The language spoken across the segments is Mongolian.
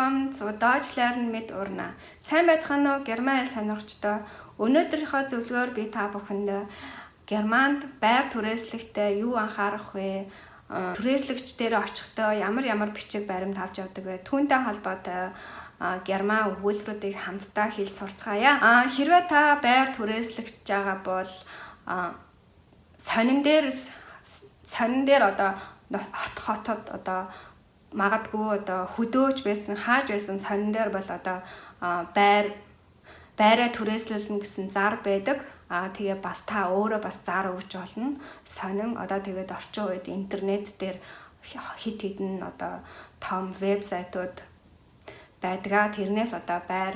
Willkommen zu Deutsch lernen mit Urna. Сайн байцгаана уу, герман хэл сонирхогчдоо. Өнөөдрийнхөө зөвлөгөөр би та бүхэнд Германд байр түрээслэхдээ юу анхаарах вэ? Түрээслэгч дээр очихдоо ямар ямар бичиг баримт авч явдаг вэ? Түүнтэй холбоотой герман өгүүлбэрүүдийг хамтдаа хэлж сурцгаая. Хэрвээ та байр түрээслэгч байгаа бол сонин дээр одоо хот хотод одоо магадгүй одоо хөдөөж байсан, хааж байсан сонин дээр бол одоо байраа түрээслүүлнэ гэсэн зар байдаг. Тэгээ бас та өөрөө бас зар өгч болно. Сонин одоо тэгээд орчин үед интернет дээр хэд хэдэн одоо том вебсайтууд байдаг. Тэрнээс одоо байр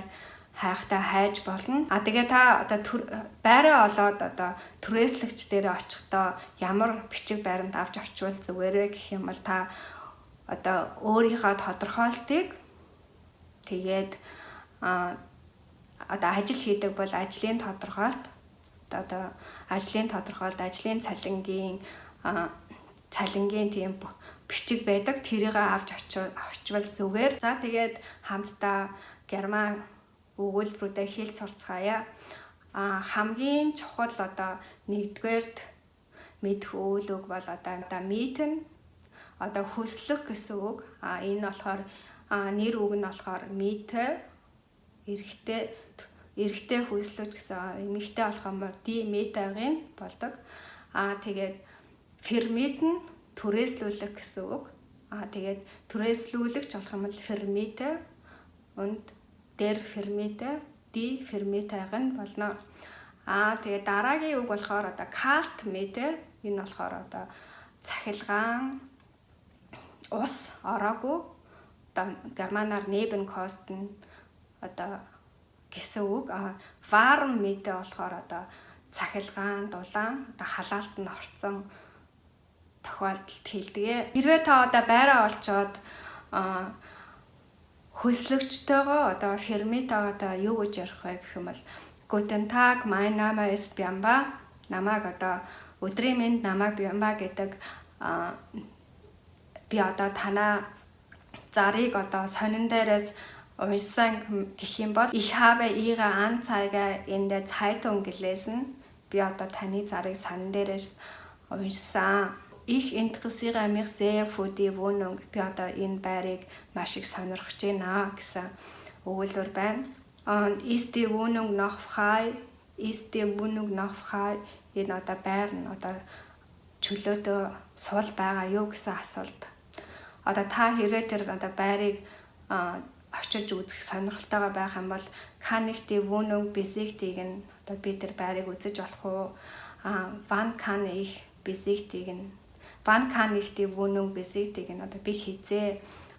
хайхтаа хайж болно. Тэгээ та одоо байраа олоод одоо түрээслэгч дээр очихдоо ямар бичиг баримт авч очивол зүгээрээ гэх юм бол та одоо өөрийнхөө тодорхойлтыг, тэгээд одоо ажил хийдэг бол ажлын тодорхойлт, одоо ажлын тодорхойлт, ажлын цалингийн тийм бичиг байдаг. Тэрийг авч очивол зүгээр. За, тэгээд хамтдаа герман өгүүлбэрүүдээ хэлж сурцгаая. Хамгийн чухал одоо нэгдүгээрт мэдэх үйл үг бол одоо mieten, одоо хөлслөх гэсэн үг. Энэ болохоор нэр үг нь болохоор Miete, эрэгтэй хөлслөж гэсэн, эмэгтэй болохоор die Mieterin болдог. Тэгээд vermieten, түрээслүүлэх гэсэн үг. Тэгээд түрээслүүлэгч болох юм бол Vermieter und der Vermieter, die Vermieterin болно. Тэгээд дараагийн үг болохоор одоо Kaltmiete, энэ болохоор одоо цахилгаан ус ороогүй, одоо германаар Nebenkosten одоо гэсэн үг. Warmmiete болохоор одоо цахилгаан, дулаан, одоо халаалт нь орцсон тохиолдолд хэлдэг. Хэрвээ та одоо байраа олчоод хөлслөгчтэйгөө, одоо Vermieter-тэйгээ одоо юу гэж ярих вэ гэх юм бол "Guten Tag, mein Name ist Byamba." Намайг одоо өдрийн мэнд, намайг Byamba гэдэг. Би одоо танаа зарыг одоо сонин дээрээс уншсан гэх юм бол "Ich habe Ihre Anzeige in der Zeitung gelesen." Би одоо таны зарыг сонин дээрээс уншсан. "Ich interessiere mich sehr für die Wohnung." Би одоо энэ байрыг маш их сонирхож байна гэсэн өгүүлбэр байна. Und "Ist die Wohnung noch frei?" "Ist die Wohnung noch frei?" Энэ одоо байр нь одоо чөлөөтэй сул байгаа юу гэсэн асуулт. Одоо та хэрвээ тэр одоо байрыг очиж үзэх сонирхолтойгоо байх юм бол "Kann ich die Wohnung besichtigen?" Одоо би тэр байрыг үзэж болох уу? "Wann kann ich besichtigen?" "Wann kann ich die Wohnung besichtigen?" Одоо би хэзээ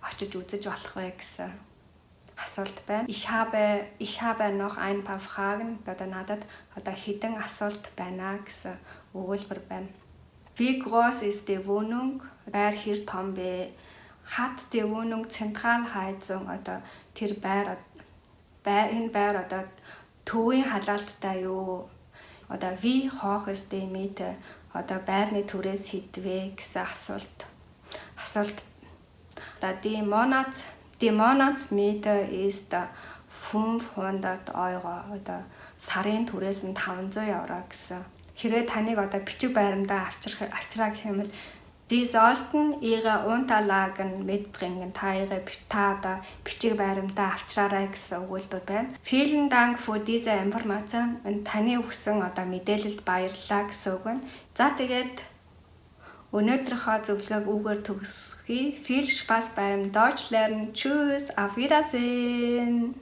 очиж үзэж болох вэ гэсэн асуулт байна. Ich habe noch ein paar Fragen. Одоо надад одоо хэдэн асуулт байна гэсэн өгүүлбэр байна. "Wie groß ist die Wohnung?" Байр хэр том бэ? "Hat die Wohnung Zentralheizung?" Одоо тэр байр энэ байр одоо төвийн халаалттай юу? Одоо "Wie hoch ist die Miete?" Одоо байрны түрээс хэд вэ гэсэн асуулт. Одоо "Die Monatsmiete ist 500 Euro." Одоо сарын түрээс нь 500 евро гэсэн. Хэрвээ таныг одоо бичиг баримтаа авчраа гэх юм бол "Sie sollten Ihre Unterlagen mitbringen." Та одоо бичиг баримтаа авчраарай гэсэн өгүүлбэр байна. "Vielen Dank für diese Information." Энэ таны өгсөн одоо мэдээлэлд баярлалаа гэсэн үг байна. За, тэгээд өнөөдрийнхөө зөвлөгөөг үүгээр төгсгөе. Viel Spaß beim Deutsch lernen. Tschüss, auf Wiedersehen.